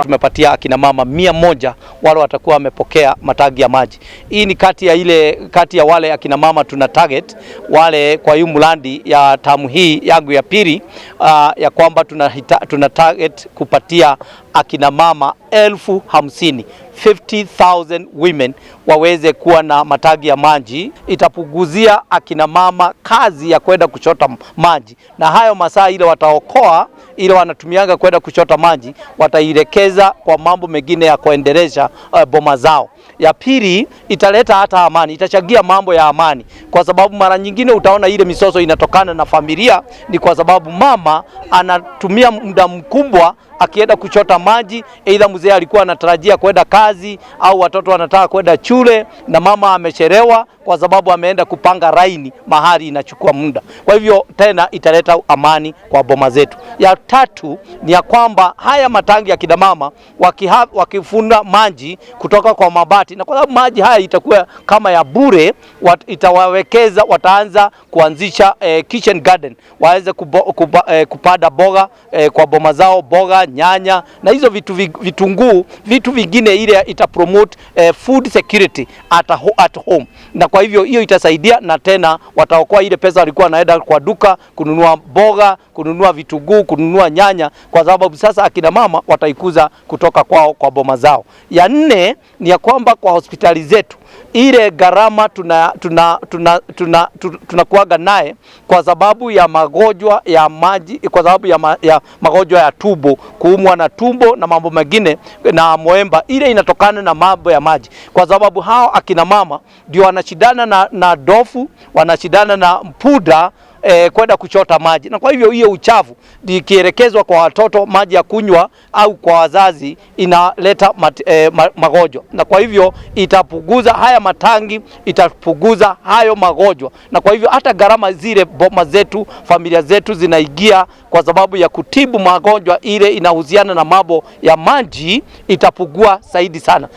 Tumepatia akina mama 100 wale watakuwa wamepokea matangi ya maji. Hii ni kati ya wale akina mama tuna target wale kwa hii mradi ya term hii yangu ya pili, ya kwamba tuna target kupatia akina mama 50,000, 50,000 women waweze kuwa na matangi ya maji. Itapunguzia akina mama kazi ya kwenda kuchota maji, na hayo masaa ile wataokoa ile wanatumianga kwenda kuchota maji wataielekeza kwa mambo mengine ya kuendelesha boma zao. Ya pili, italeta hata amani, itachangia mambo ya amani, kwa sababu mara nyingine utaona ile mizozo inatokana na familia, ni kwa sababu mama anatumia muda mkubwa akienda kuchota maji, aidha mzee alikuwa anatarajia kwenda kazi au watoto wanataka kwenda shule, na mama amechelewa kwa sababu ameenda kupanga laini mahali inachukua muda. Kwa hivyo tena italeta amani kwa boma zetu. Ya tatu ni ya kwamba haya matangi ya kina mama wakifuna maji kutoka kwa mabati, na kwa sababu maji haya itakuwa kama ya bure, itawawekeza, wataanza kuanzisha kitchen garden, waweze kupanda boga kwa boma zao, boga, nyanya na hizo vitu, vitunguu, vitu vingine, ile ita promote food security at home, na kwa hivyo hiyo itasaidia, na tena wataokoa ile pesa walikuwa wanaenda kwa duka kununua boga, kununua vitunguu, kununua nyanya, kwa sababu sasa akina mama wataikuza kutoka kwao kwa boma zao. Ya nne ni ya kwamba kwa hospitali zetu ile gharama tunakuaga naye kwa sababu ya magonjwa ya maji, kwa sababu ya magonjwa ya tumbo, kuumwa na tumbo na mambo mengine na moemba, ile inatokana na mambo ya maji, kwa sababu hao akina mama ndio wanashindana na ndovu, wanashindana na punda kwenda kuchota maji, na kwa hivyo hiyo uchafu ikielekezwa kwa watoto maji ya kunywa au kwa wazazi inaleta magonjwa, na kwa hivyo itapunguza haya matangi, itapunguza hayo magonjwa, na kwa hivyo hata gharama zile boma zetu, familia zetu zinaingia kwa sababu ya kutibu magonjwa ile inahusiana na mambo ya maji itapungua zaidi sana.